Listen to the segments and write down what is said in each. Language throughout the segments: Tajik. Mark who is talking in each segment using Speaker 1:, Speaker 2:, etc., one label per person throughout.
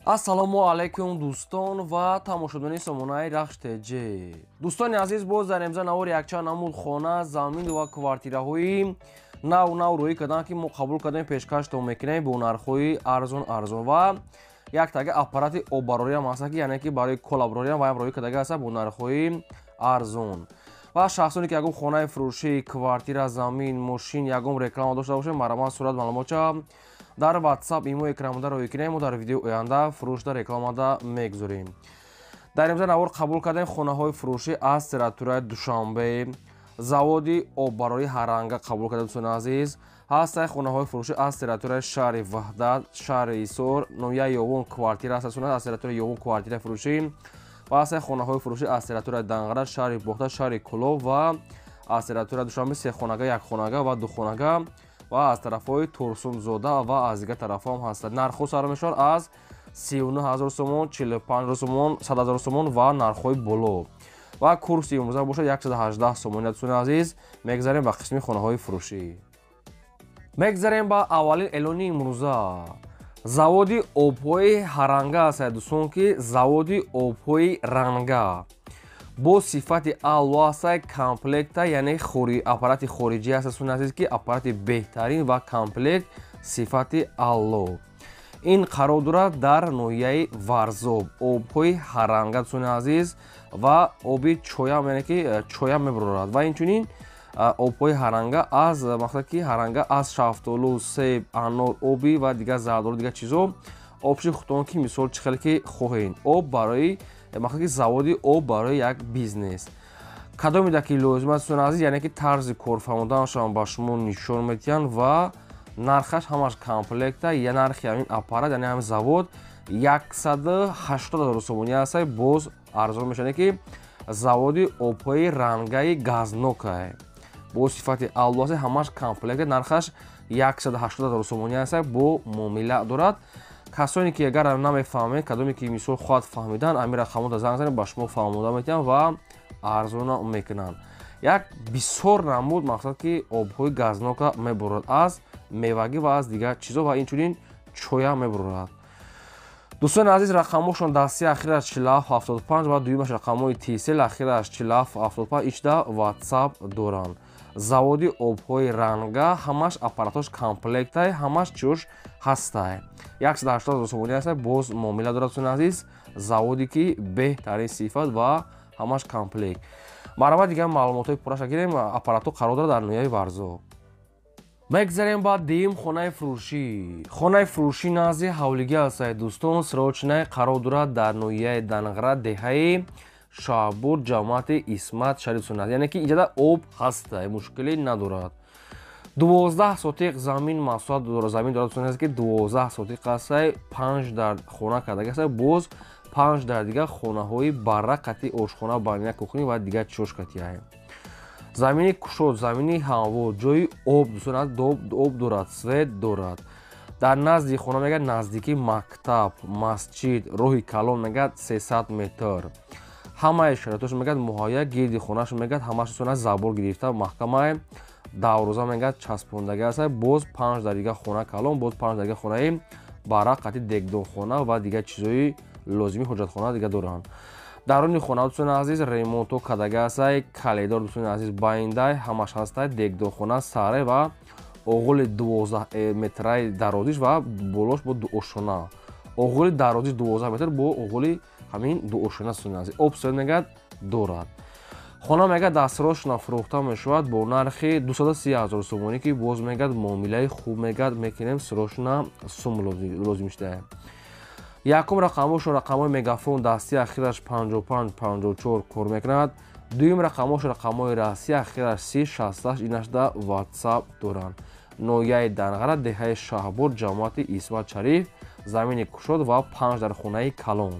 Speaker 1: Ассалому алайкум, дӯстон ва тамошобинони сомонаи Рахш ТЖ. Дӯстони азиз, боз дар имза навори якчанд намуд хона, замин ва квартираҳои нав нав рӯӣ карданд, ки мо қабул кардем, пешкаштон мекунем бо нархҳои арзон арзон ва як тага аппарати оббарориам ҳаста, ки яъне ки барои колаброриам ваям рӯӣ кардага ҳаста бо нархҳои арзон. Ва шахсоне ки ягон хонаи фурӯшӣ, квартира, замин, мошин, ягон реклама дошта бошем, марҳамат, сурат, маълумотча дар WhatsApp, имо экранмода рӯй кунем, мо дар видеои оянда фурӯшда рекламада мегузорем. Дар имза навор қабул кардем хонаҳои фурӯшӣ аз территорияи Душанбе, заводи оббарории Ҳаранга қабул кардем, дӯстони азиз. Ҳастаи хонаҳои фурӯшӣ аз территорияи шаҳри Ваҳдат, шаҳри Ҳисор, ноҳияи Ёвон квартира аст, аз территорияи Ёвон квартираи фурӯшӣ ва ҳастаи хонаҳои фурӯшӣ аз территорияи Данғара, шаҳри Бохта, шаҳри Кӯлоб ва аз территорияи Душанбе сехонага, якхонага ва духонага ва аз тарафҳои Турсунзода ва аз дигар тарафҳо ҳам ҳастанд. Нархҳо сар мешавад аз 39 ҳазор сомон, 45 ҳазор сомон, 100 ҳазор сомон ва нархҳои боло. Ва курси имрӯза бошад 118 сомон. Дӯстони азиз, мегзарем ба қисми хонаҳои фурӯшӣ. Мегзарем ба аввалин эълони имрӯза. Заводи обҳои Ҳаранга аст, дӯстон, ки заводи обҳои ранга бо сифати аъло ҳастай, комплекта, яъне аппарати хориҷӣ аст, дӯстони азиз, ки аппарати беҳтарин ва комплект сифати аъло. Ин қарор дорад дар ноҳияи Варзоб, обҳои Ҳаранга, дӯстони азиз, ва оби чоям, яъне ки чоям мебарорад. Ва инчунин обҳои Ҳаранга аз мақсад ки ҳаранга аз шафтолу, себ, анор, оби ва дигар зардолу, дигар чизо обши худтон, ки мисол чӣ хеле ки хоҳед. Об барои мақсад ки заводи об барои як бизнес. Кадомеда ки лозим аст, дӯстони азиз, яъне ки тарзи корфармуданашон ба шумо нишон медиҳанд ва нархаш ҳамаш комплекта, я нархи ҳамин аппарат, яъне ҳамин завод 180 ҳазор сомонӣ аст, боз арзон мешавад, ки заводи обҳои рангаи газнокае бо сифати аъло аст, ҳамаш комплекта, нархаш 180 ҳазор сомонӣ аст, бо муомила дорад. Касоне ки агар намефаҳмед, кадоме ки мисол хоҳад фаҳмидан, ҳамин рақамҳоро занг занед, ба шумо фаҳмода метиҳанд ва арзона мекунанд. Як бисёр намуд мақсад ки обҳои газнока мебурад аз мевагӣ ва аз дигар чизо ва инчунин чоя мебурад. Дӯстони азиз, рақамҳошон дасти ахираш 4775 ва дуюмаш рақамҳои Тисел ахираш 4775 ичда WhatsApp доранд. Заводи обҳои ранга ҳамаш аппаратош комплектай, ҳамаш чиёш ҳастай. 180 ҳазор сомонӣ ҳастай, боз муомила дорад, дӯстони азиз, заводе ки беҳтарин сифат ва ҳамаш комплект. Марҳамат, дигар маълумотҳои пурраша гирем. Аппаратҳо қарор дорад дар ноҳияи Варзоб. Мегзарем ба дуюм хонаи фурӯшӣ. Хонаи фурӯшӣ назди ҳавлигӣ ҳастад, дӯстон, срочная қарор дорад дар ноҳияи Данғара, деҳаи Шаҳбур, ҷамоати Исмат Шариф сунат. Яъне ки инҷода об ҳастай, мушкиле надорад. 12 сотиқ замин масоҳат дорад, замин дорад, дӯстони азиз, ки 12 сотиқ ҳастай, 5 дар хона кардаги ҳастай, боз 5 дар дигар хонаҳои барра қати ошхона, баня, кухни ва дигар чиёш катиай. Замини кушод, замини ҳамвор, ҷои об, дӯстони азиз, об дорад, свет дорад. Дар назди хона мегӯяд наздикии мактаб, масҷид, роҳи калон мегӯяд 300 метр. Ҳамаи шароитош мегӯяд муҳайя, гирди хонааш мегӯяд ҳамааш дӯстони азиз забор гирифта, маҳкамаи давроза мегӯяд часпондагӣ аст, боз 5 дар дигар хона калон, боз 5 дар дигар хонаи барра қати дегдонхона ва дигар чизҳои лозими ҳоҷатхона дигар доранд. Даруни хона, дӯстони азиз, ремонтҳо кардагӣ ҳастай, калидор, дӯстони азиз, байндай ҳамаш ҳастай, дегдонхона, сарай ва оғули 12 метраи дарозиш ва болош бо дуошона. Оғули дарозиш 12 метр бо оғули ҳамин дуошона, дӯстони азиз. Об свет мегӯяд дорад. Хона мегӯяд дастросшона фурӯхта мешавад бо нархи 230 ҳазор сомонӣ, ки боз мегӯяд муомилаи хуб мегӯяд мекунем, срочно сум лозим шудае. Якум рақамҳошон рақамҳои Мегафон, дасти ахираш 55 54 кор мекунад. Дуюм рақамҳош рақамҳои Россия, ахираш 30 68 инашда WhatsApp доранд. Ноҳияи Данғара, деҳаи Шаҳбур, ҷамоати Исмат Шариф, замини кушод ва 5 дар хонаи калон.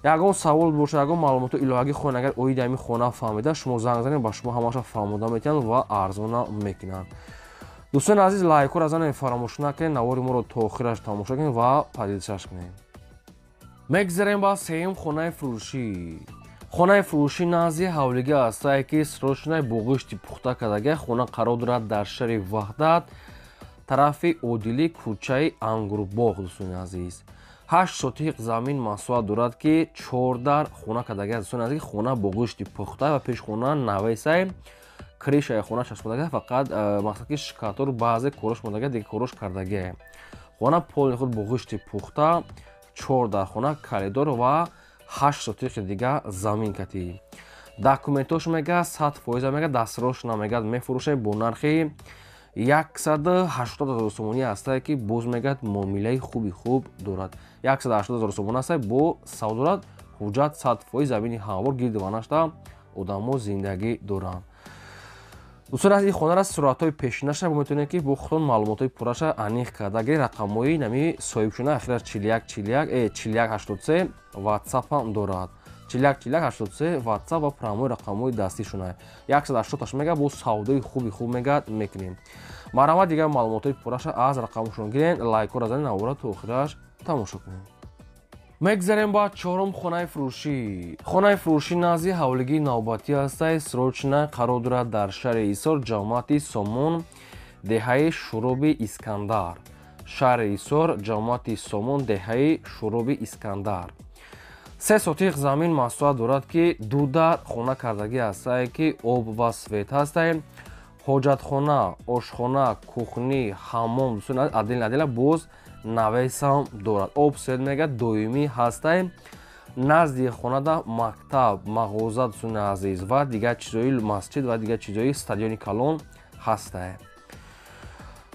Speaker 1: Ягон савол бошад, ягон маълумоти иловагӣ хоҳед, агар оиди ҳамин хона фаҳмида, шумо занг занед, ба шумо ҳамаша фаҳмода метиҳанд ва арзона мекунанд. Дӯстони азиз, лайкҳоро занед, фаромӯш накунед, навори моро то охираш тамошо кунед ва поделитьшаш кунед. Мегзарем ба сеюм хонаи фурӯшӣ. Хонаи фурӯшӣ назди ҳавлигӣ ҳастае, ки срочная боғишти пухта кардагия. Хона қарор дорад дар шаҳри Ваҳдат, тарафи Одилӣ, кӯчаи Ангурбоғ, дӯстони азиз. 8 сотиқ замин масоҳат дорад, ки 4 дар хона кардагӣ аст. Дӯстони азиз, хона бо гӯшти пухта ва пешхона навесай, крышаи хона часпондагӣ, фақат мақсад ки шикатор баъзе корош мондагӣ, дигар корош кардагӣ. Хона полни худ бо гӯшти пухта, 4 дар хона, коридор ва 8 сотиқи дига замин катӣ. Документош мега 100% мега дастрош намегад, мефурӯшем бо нархи 180 000 сомонӣ ҳастае, ки боз мегӯяд муомилаи хуби хуб дорад. 180 000 сомонӣ ҳастае, бо савдо дорад, ҳуҷҷат 100%, замини ҳамвор, гирди ванашта одамо зиндагӣ доранд. Дӯстони азиз, ин хонара суратҳои пешинаша метавонед, ки бо худтон маълумотҳои пурраша аниқ карда гиред. Рақамҳои нами соҳибшуна ахираш 41 41 41 83 WhatsApp ҳам дорад. 41 41 83 WhatsApp ва прямой рақамҳои дастишуна. 180 мега бо савдои хуби хуб мегӯяд мекунем. Марҳамат, дигар маълумотҳои пурраша аз рақамҳошон гирен, лайкҳоро занед, навора то охираш тамошо кунед. Мегзарем ба чорум хонаи фурӯшӣ. Хонаи фурӯшӣ назди ҳавлигии навбатӣ ҳастай, срочно қарор дорад дар шаҳри Ҳисор, ҷамоати Сомон, деҳаи Шуроби Искандар. Шаҳри Ҳисор, ҷамоати Сомон, деҳаи Шуроби Искандар. 3 сотиқ замин масоҳат дорад, ки 2 дар хона кардагӣ ҳастае, ки об ва свет ҳастае, ҳоҷатхона, ошхона, кухни, ҳаммом, дӯстони азиз, отдельно отдельно боз навесам дорад. Об свет мега доимӣ ҳастае. Назди хонада мактаб, мағоза, дӯстони азиз, ва дигар чизои масҷид ва дигар чизои стадиони калон ҳастае.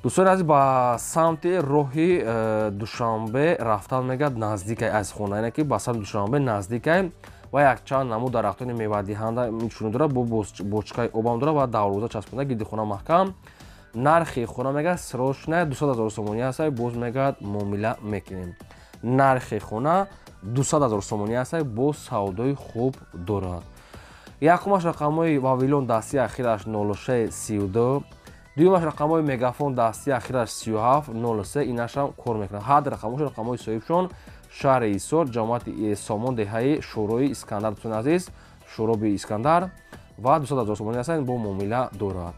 Speaker 1: Дӯстони азиз, ба самти роҳи Душанбе рафтан мегӯяд наздикай аз хона, яъне ки ба самти Душанбе наздикай ва якчанд намуд дарахтони мевадиҳанда инчунин дорад, бо бочкаи обам дорад ва дарвоза часпонда, гирди хона маҳкам. Нархи хона мегӯяд срочно 200 000 сомонӣ ҳастае, боз мегӯяд муомила мекунем. Нархи хона 200 000 сомонӣ ҳастае, боз савдои хуб дорад. Якумаш рақамҳои Вавилон дасти ахираш 06 32, дуюмаш рақамҳои Мегафон дасти ахираш 37 03, инашам кор мекунад. Ҳар рақамҳош рақамҳои соҳибшон. Шаҳри Ҳисор, ҷамоати Сомон, деҳаи Шӯрои Искандар, дӯстони азиз, Шӯроби Искандар ва 200 000 сомонӣ ҳастанд, бо муомила дорад.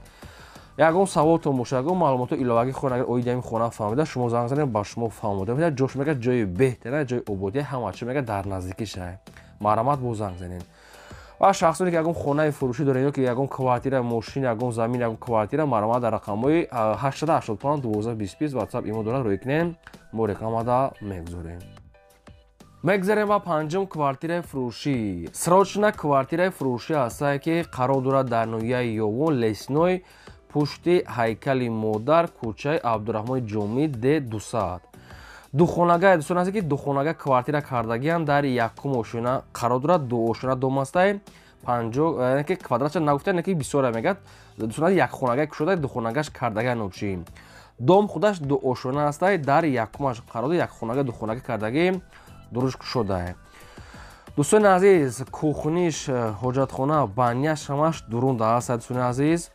Speaker 1: Ягон саволтон бошад, ягон маълумоти иловагӣ хоҳед, агар оиди ҳамин хона фаҳмида, шумо занг занед, ба шумо фаҳмода медиҳад. Ҷош мегӯяд ҷои беҳтара, ҷои ободия, ҳама чиз мегӯяд дар наздикиша. Марҳамат, боз занг занед. Ва шахсоне ки ягон хонаи фурӯшӣ доред ё ки ягон квартира, мошин, ягон замин, ягон квартира, марҳамат, дар рақамҳои 885 12 25 WhatsApp имо дорад, рӯй кунед, мо рекламада мегузорем. Мегзарем ба панҷум квартираи фурӯшӣ. Срочно квартираи фурӯшӣ ҳастае, ки қарор дорад дар ноҳияи Ёвон, Лесной, пушти ҳайкали модар, кӯчаи Абдураҳмони Ҷомӣ, Д 200. Духонага, дӯстон азиз, ки духонага квартира кардагиам дар якум ошёна қарор дорад, ду ошёна дом ҳастае, 50, яъне ки квадратша нагуфта, яъне ки бисёре мегӯяд. Дӯстон азиз, як хонага кушода, духонагаш кардагиам нобши. Дом худаш ду ошёна ҳастае, дар якумаш қарор дорад, як хонага духонага кардагӣ дуруш кушодае. Дӯстони азиз, кухниш, ҳоҷатхона, баняш ҳамаш дурун ҳаст, дӯстони азиз.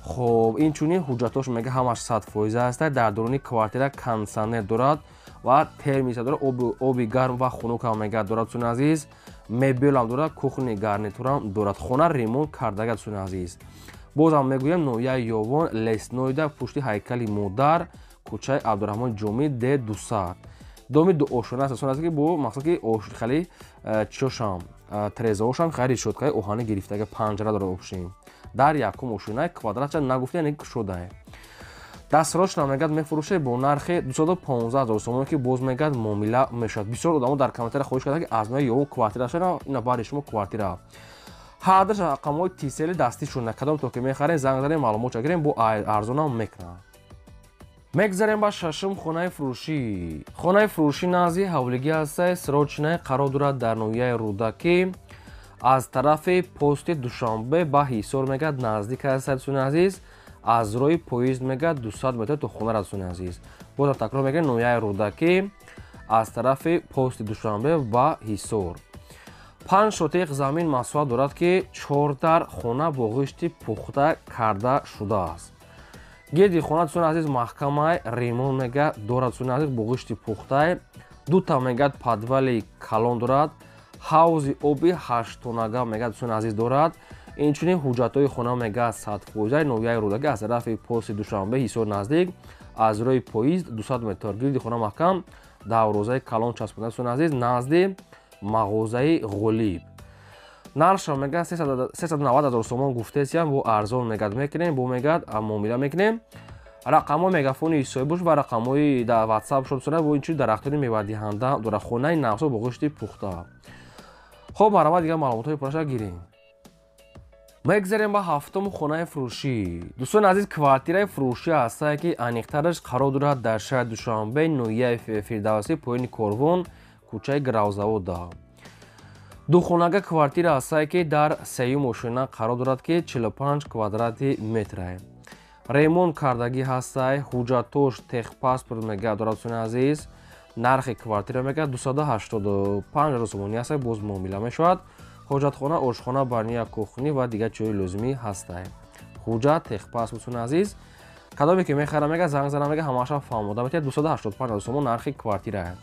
Speaker 1: Хоб, инчунин ҳуҷҷатҳош мега ҳамаш 100% ҳаст. Дар дуруни квартира кондитсионер дорад ва термоса дорад, оби гарм ва хунук ҳам мега дорад, дӯстони азиз. Мебелам дорад, кухни гарнитурам дорад. Хона ремонт кардага, дӯстони азиз. Бозам мегӯям, ноҳияи Ёвон, Леснойда, пушти ҳайкали модар, кӯчаи Абдураҳмони Ҷомӣ, Д 200. Доми ду ошёна аст, дӯстони азиз, ки бо мақсад ки хеле чиёшам, трезаошам хайри решёткаи оҳанӣ гирифтага, панҷара дорад обшин. Дар якум ошёнаи квадратша нагуфта, яъне кушодае. Дастрош намегӯяд мефурӯшед бо нархи 215 000 сомонӣ, ки боз мегӯяд муомила мешавад. Бисёр одамо дар комментария хоҳиш карданд, ки аз ноҳияи Ёвон квартира шава, ина бари шумо квартира. Ҳардаш рақамҳои тисели дастишон, кадом то ки мехарем, занг занем, маълумотша гирем, бо арзонам мекунанд. Мегзарем ба шашум хонаи фурӯшӣ. Хонаи фурӯшӣ назди ҳавлигӣ ҳастае, срочно қарор дорад дар ноҳияи Рӯдакӣ, аз тарафи пости Душанбе ба Ҳисор мегӯяд наздик аст, дӯстони азиз. Аз роҳи поезд мегӯяд 200 метр то хона раст, дӯстони азиз. Бозам такрор мегӯям, ноҳияи Рӯдакӣ, аз тарафи пости Душанбе ба Ҳисор. 5 сотиқ замин масоҳат дорад, ки 4 дар хона бо ғишти пухта карда шудааст. Гирди хона, дӯстони азиз, маҳкамаи ремонт мегӯяд дорад, дӯстони азиз, бо ғишти пухтаи. Дута мегӯяд подвали калон дорад, ҳавзи оби 8 тонага мегӯяд, дӯстони азиз, дорад. Инчунин ҳуҷҷатҳои хона мегӯяд 100%. Ноҳияи Рӯдакӣ, аз тарафи пости Душанбе Ҳисор наздик, аз роҳи поезд 200 метр, гирди хона маҳкам. Даврозаи калон часпонда, дӯстони азиз, назди мағозаи Ғолиб. Нархшро мегӯяд 390 000 сомон гуфтесиям, бо арзон мегӯяд мекунем, бо мегӯяд муомила мекунем. Рақамҳои мегафони соҳибош ва рақамҳои дар ватсап шуд, бо инчунин дарахтони мевадиҳанда дорад. Хонаи навсоз бо ғишти пухта. Хоб, марҳамат, дигар маълумотҳои пурраша гирем. Мегзарем ба ҳафтум хонаи фурӯшӣ. Дӯстони азиз, квартираи фурӯшӣ ҳастае, ки аниқтараш қарор дорад дар шаҳри Душанбе, ноҳияи Фирдавсӣ, поёни Корвон, кӯчаи Гравзавода. Духонага квартира ҳастае, ки дар сеюм ошёна қарор дорад, ки 45 квадрати метрае. Ремонт кардагӣ ҳастай, ҳуҷҷатош, техпаспорт мегӯяд дорад, дӯстони азиз. Нархи квартира мегӯяд 285 000 сомонӣ ҳастай, боз муомила мешавад. Ҳоҷатхона, ошхона, баня, кухня ва дигар чизҳои лозимӣ ҳастай. Ҳуҷҷат, техпаспорт, дӯстони азиз. Кадоме ки мехара, мега занг зана, мега ҳамаша фаҳмода метиҳад. 285 000 сомон нархи квартира.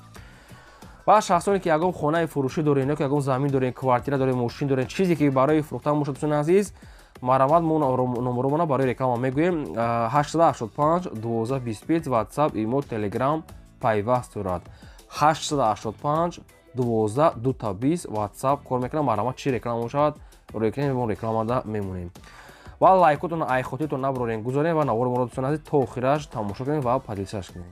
Speaker 1: Ва шахсоне ки ягон хонаи фурӯшӣ дорен ё ки ягон замин дорен, квартира дорен, мошин дорен, чизе ки барои фурӯхтан бошад, дӯстони азиз, марҳамат, мо номеромона барои реклама мегӯем: 885 12 25. WhatsApp, Имо, Telegram пайваст дорад. 885 12 дута 20 WhatsApp кор мекунам. Марҳамат, чӣ реклама бошад, рӯй кунем, мо рекламада мемонем. Ва лайкотон айхотитон набарорен, гузорем ва навори моро, дӯстони азиз, то охираш тамошо кунем ва поделиться ш кунем.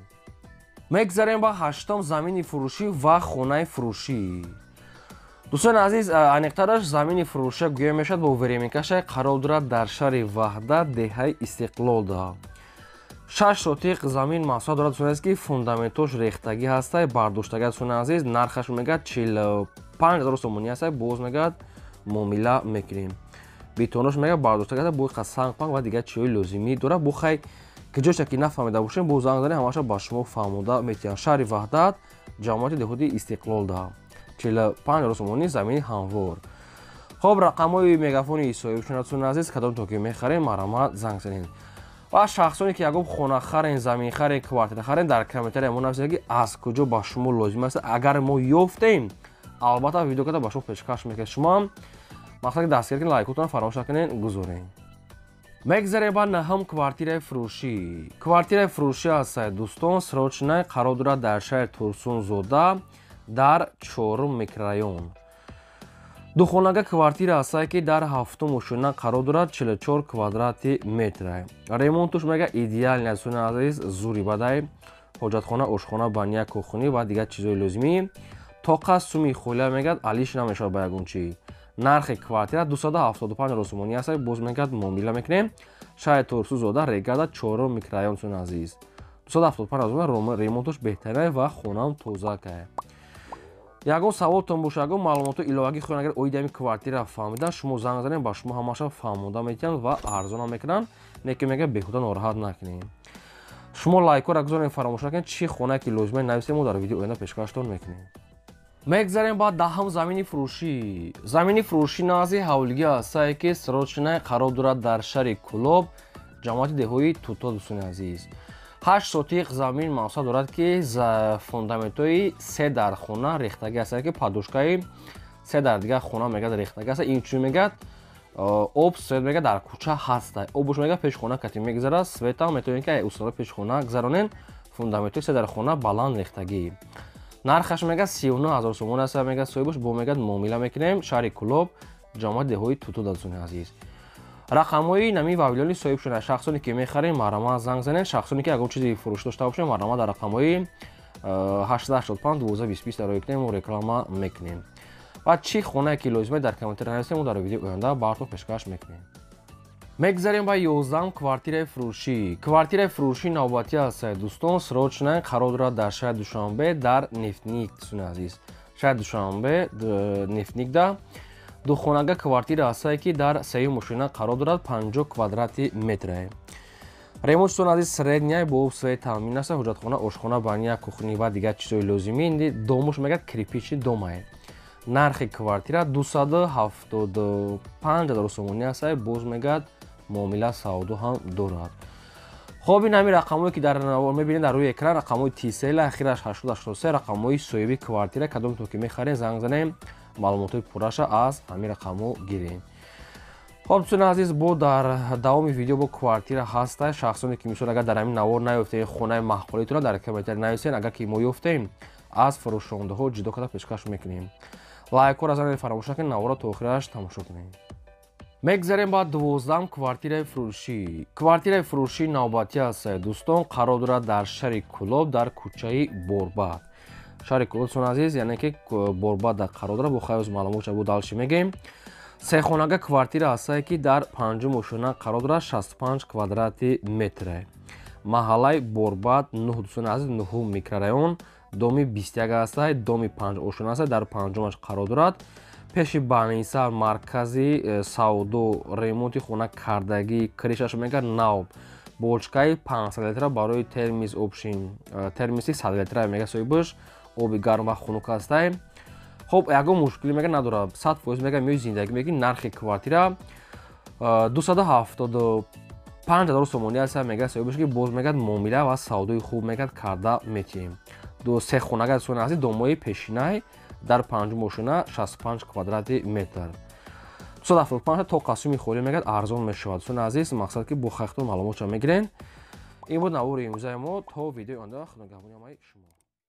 Speaker 1: Мегзарем ба ҳаштум замини фурӯшӣ ва хонаи фурӯшӣ. Дӯстони азиз, аниқтараш замини фурӯша гӯя мешавад, бо временка ша қарор дорад дар шаҳри Ваҳдат, деҳаи Истиқлолда. 6 сотиқ замин масоҳат дорад, дӯстони азиз, ки фундаментош рехтагӣ ҳастай, бардоштагӣ, дӯстони азиз. Нархаш мегӯяд 45 000 сомонӣ ҳастай, боз мегӯяд муомила мекунем. Бетонош мегӯяд бардоштагӣ ҳастай, бо сангпанг ва дигар чизҳои лозимӣ дорад. Бо хай киҷоша ки нафаҳмида бошем, боз занг занем, ҳамаша ба шумо фаҳмода метиҳанд. Шаҳри Ваҳдат, ҷамоати деҳоти Истиқлолда, 45 000 сомонӣ, замини ҳамвор. Хоб, рақамҳои мегафони соҳибшон, дӯстони азиз, кадом то ки мехарем, марҳамат, занг занед. Ва шахсоне ки ягон хона харен, замин харен, квартира харен, дар комментария мо нависед, ки аз куҷо ба шумо лозим аст. Агар мо ёфтем, албатта видео карда ба шумо пешкаш мекунем. Шумоам мақсад ки дастгир кунед, лайкотонро фаромӯш накунед, гузоред. Мегзарем ба наҳум квартираи фурӯшӣ. Квартираи фурӯшӣ ҳастад, дӯстон, срочная, қарор дорад дар шаҳри Турсунзода, дар чорум микрорайон. Духонага квартира ҳастае, ки дар ҳафтум ошёна қарор дорад, 44 квадрати метра. Ремонтуш мега идеальный, дӯстони азиз, зури бадай. Ҳоҷатхона, ошхона, баня, кухня ва дигар чизҳои лозимӣ. Тоқа суми холия мегӯяд алиш намешавад ба ягон чӣ. Нархи квартира 275 000 сомонӣ ҳастад, боз мегӯяд муомила мекунем. Шаҳри Турсунзода, Регада, чорум микрорайон, дӯстони азиз. 275 000, ремонтуш беҳтарин ва хонаам тозакай. Ягон саволтон боша, ягон маълумоти иловагӣ хоҳед, агар оиди ҳамин квартира фаҳмидан, шумо занг занед, ба шумо ҳамаша фаҳмода метиҳанд ва арзонам мекунанд. Не ки мегӯяд беҳуда нороҳат накунем. Шумо лайкҳоро гузоред, фаромӯш накунед, чӣ хонае ки лозима нависед, мо дар видео оянда пешкаштон мекунем. Мегзарем ба даҳум замини фурӯшӣ. Замини фурӯшӣ назди ҳавлигӣ ҳастае, ки срочная, қарор дорад дар шаҳри Кӯлоб, ҷамоати деҳои Туто, дӯстони азиз. 8 сотиқ замин масоҳат дорад, ки фундаментҳои се дар хона рехтагӣ ҳастад, ки подушкаи се дар дигар хона мегӯяд рехтагӣ ҳастад. Инчунин мегӯяд об, свет мегӯяд дар кӯча ҳастад. Обуш мегӯяд пеши хона кати мегузарад, светам метавонед ки устора пеши хона гузаронед. Фундаментҳои се дар хона баланд рехтагӣ. Нархаш мегӯяд 39 000 сомон аст, мегӯяд соҳибаш, бо мегӯяд муомила мекунем. Шаҳри Кӯлоб, ҷамоати деҳои Туту, дӯстони азиз. Рақамҳои нами вавилони соҳиб шуда. Шахсоне ки мехарем, марҳамат, занг занед. Шахсоне ки ягон чизи фурӯш дошта бошем, марҳамат, дар рақамҳои 885 12 20 дарои кунем, мо реклама мекунем. Ва чӣ хонае ки лозима дар комментария нависем, мо дар видеои оянда бартон пешкаш мекунем. Мегзарем ба 11 квартираи фурӯшӣ. Квартираи фурӯшӣ навбатӣ ҳастад, дӯстон, срочная, қарор дорад дар шаҳри Душанбе, дар Нефтник, дӯстони азиз. Шаҳри Душанбе, Нефтникда духонага квартира ҳастае, ки дар сеюм ошёна қарор дорад, 50 квадрати метрае. Ремонт, дӯстони азиз, средняй, бо об, свет таъмин аст, ҳоҷатхона, ошхона, баня, кухня ва дигар чизҳои лозимӣ. Домуш мегӯяд кирпичный домае. Нархи квартира 275 000 сомонӣ ҳастае, боз мегӯяд муомила савдо ҳам дорад. Хоб, ин ҳамин рақамҳое ки дар мебинед дар рӯи экран, рақамҳои Тисел, ахираш 883, рақамҳои соҳиби квартира. Кадомтон ки мехарем, занг занем, маълумотҳои пурраша аз ҳамин рақамҳо гирем. Хоб, дӯстони азиз, бо дар давоми видео бо квартира ҳаста. Шахсоне ки мисол агар дар ҳамин навор наёфтем хонаи маҳқулитонро, дар комментария нависед. Агар ки мо ёфтем, Аз фурӯшондаҳо ҷудо карда пешкаш мекунем. Лайкҳоро занед, фаромӯш накунед, наворо то охираш тамошо кунед. Мегзарем ба 12-ам квартираи фурӯшӣ. Квартираи фурӯшӣ навбатӣ аст, дӯстон, қарор дорад дар шаҳри Кӯлоб, дар кӯчаи Борбад. Шаҳри Кӯлоб, дӯстони азиз, яъне ки Борбад дар қарор дорад. Бо хайр, маълумотша бо дальше мегӯем. Сехонага квартира ҳастае, ки дар панҷум ошёна қарор дорад, 65 квадрати метре. Маҳаллаи Борбад 9, дӯстони азиз, нуҳум микрорайон, доми 21 ҳастай, доми панҷ ошёна ҳастай, дар панҷумаш қарор дорад. Пеши больница, маркази савдо, ремонти хона кардагӣ, крышаш мегӯяд нав, бочкаи 500 литра барои термис, общий термиси 100 литра мега соҳибаш, оби гарм ва хунук ҳастай. Хоб, ягон мушкилӣ мега надорад, 100% мега меои, зиндагӣ мекунӣ. Нархи квартира 275 000 сомонӣ аст, мега соҳибаш, ки боз мегӯяд, муомила ва савдои хуб мегӯяд карда метиҳем. Се хонага, дӯстони азиз, домои пешинай, дар панҷум ошёна, 65 квадрати метр, 275 то қасуми холӣ мегӯяд арзон мешавад. Дӯстони азиз, мақсад ки бо хайхтон маълумотша мегирен. Ин буд навори имрӯзаи мо. То видеои оянда, худонигаҳбони ҳамаи шумо.